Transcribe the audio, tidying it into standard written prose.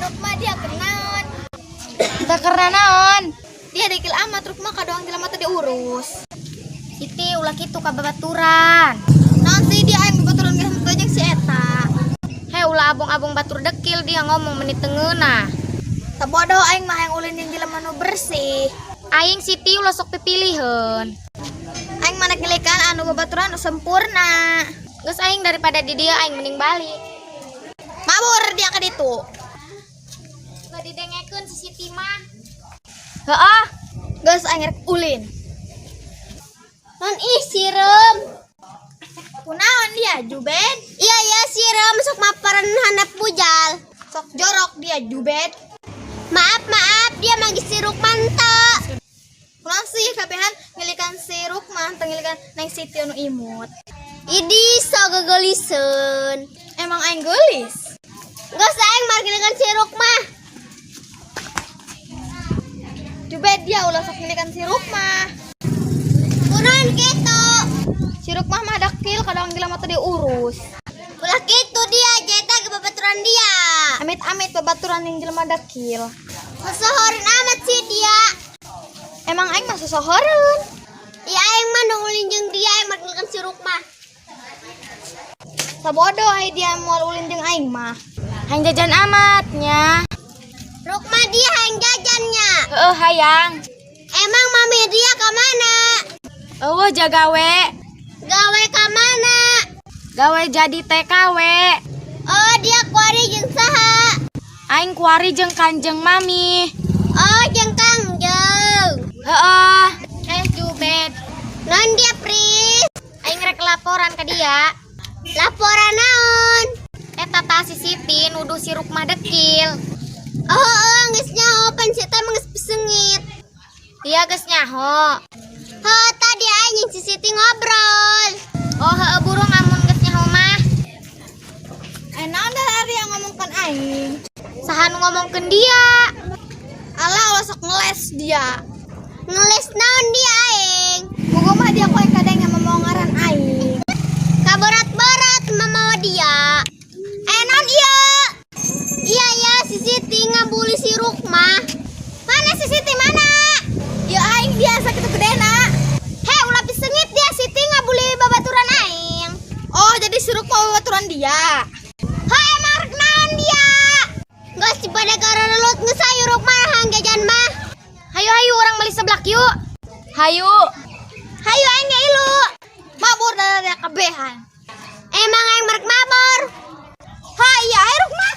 Rukma dia keur naon? Teu keur naon? Dia dekil amat, Rukma kadoang jelema teu diurus. Siti, ulah kitu ka babaturan. Naon sih dia, aing babaturan geus henteu jeung si eta. He, ulah abong-abong batur dekil, dia ngomong meni teu ngeunah. Teu bodoh, aing mah hayang ulin jeung jelema nu bersih. Aing, Siti, ulah sok pipiliheun. Aing mah nek ngilikan anu babaturan nu sempurna. Geus, aing daripada di dia aing mending balik. Mabur dia ka ditu. Gak didengekeun si Siti mah. Heeh. Geus, aing rek ulin. Non ih, sireum. Kunaon dia, Jubed? Iya ya, sireum sok maparan handap bujal. Sok jorok dia, Jubed. Maaf, maaf, dia manggih si Rukman teu? Kunaon sih kabehan ngilikan si Rukman, teu ngilikan Neng Siti anu imut? Idi, so gegeliseun. Emang aing geulis? Geus, aing mah ngilikan si Rukmah. Jubed, dia ulah sok ngilikan si Rukmah. Kunaon kitu? Si Rukmah mah dekil, kadang jelema teu diurus. Ulah kitu dia, jeta ke babaturan dia. Amit-amit babaturan yang jelema dekil. Sosohoreun amat sih dia. Emang aing mah sosohoreun? Ya, aing mah nu ulin jeung dia, aing mah ngilikan si Rukmah. Sabodo ai dia moal ulin jeung aing mah. Hayang jajan amat nya. Rukmah, dia hayang jajannya? Heeh, hayang. Emang mami dia ke mana? Euweuh, jagawe. Gawe ke mana? Gawe jadi TKW. Oh, dia kuari jeung saha? Aing kuari jeung kanjeng mami. Oh, jeung kangjeng. Heeh. Eh, Jubed. Non dia, Pris? Aing rek laporan ke dia. Laporan naon? Eta tah, si Siti nuduh si Rukmah dekil. Oh, geus nyaho pan si eta mah geus pisengit. Dia geus nyaho? Heuh, tadi aing jeung si Siti ngobrol. Oh, heeh, burung amun geus nyaho mah. Eh, naon dah ari yang ngomongkan aing? Saha nu ngomongkeun dia? Alah, ulah sok ngeles dia. Ngeles naon dia aing? Bogo mah dia ku aing kadang yang mau ngaran aing. Kaberat-berat mamawa dia. Eh, naon ieu? Iya ya, si Siti ngabuli si Rukmah. Mana si Siti, mana? Ya, aing biasa kitu gedena. Hei, ulah pisengit dia, Siti ngabuli babaturan aing. Oh, jadi si Rukmah babaturan dia. Hei, emang rek naon dia? Geus pada garerelut, geus hayu, Rukmah hayang jajan mah. Hayu, hayu, urang beli seblak yuk. Hayu. Hayu, aing ge ilu. Mabur dari kabehan. Emang aing merek mabur? Ha iya, aing Rukmah.